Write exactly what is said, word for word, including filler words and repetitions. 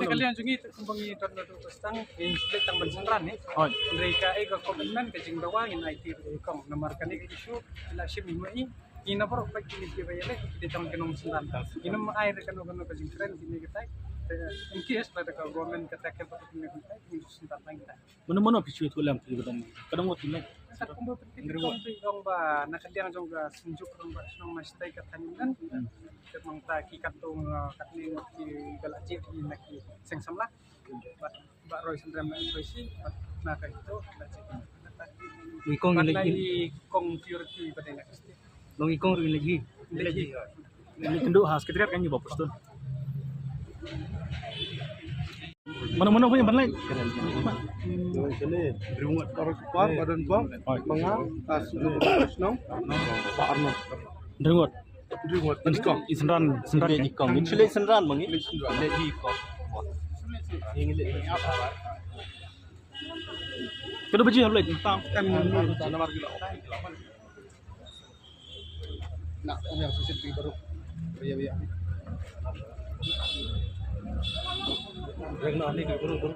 Ka liang jong ngi te kumba ngi don naduh ba sdang, ngi leit tang ban synran ne. Hooid. Hynrei kaei ka commitment ka jingdawa ngin aiti ruh ïa i kong namar kane ka issue la shim ïa ngi. Ngi na baroh pat kine kiba ïaleh ki dei tang ki nongsynran. Ngim ai ruh kano kano ka jingkren kine kitai. Te in case lada ka government ka tackle pat kine kitai, ngin synran lang kitai. Mano mano phi shu ïathuh lem phi ba don, ka dang ngut ki leh. Sa kumba phi ong ba na ka liang jong ka Synjuk Rangbah Shnong Mawshynrut ka thaiñ Umden. Te nangta ki katto, ah, katne ngut kiba la jied hi na ki seng samla. Bad Bah Roy Syiemlieh na S Y C, bad na ka HITO la jied. Wi kong Bad leh na hi. I kong Purity ba dei na ka state. Long i kong ruh leh hi. Leh hi. Leh kynduh ha secretariat kan ïa ba Paston. Mano mano phi ban leh? Ringwat Arpar, Badan Bang, Manga, Asnong, Asnong, Arno. Ringwat. Ringwat. Iskong. Isynran, synran. Leh ikong. Ini leh synran mangi. Leh ikong. Ini leh. Kadu baji hab leh tang. Kan nomor gila. Nak yang sisi baru. Ya ya. Yang nak ni baru.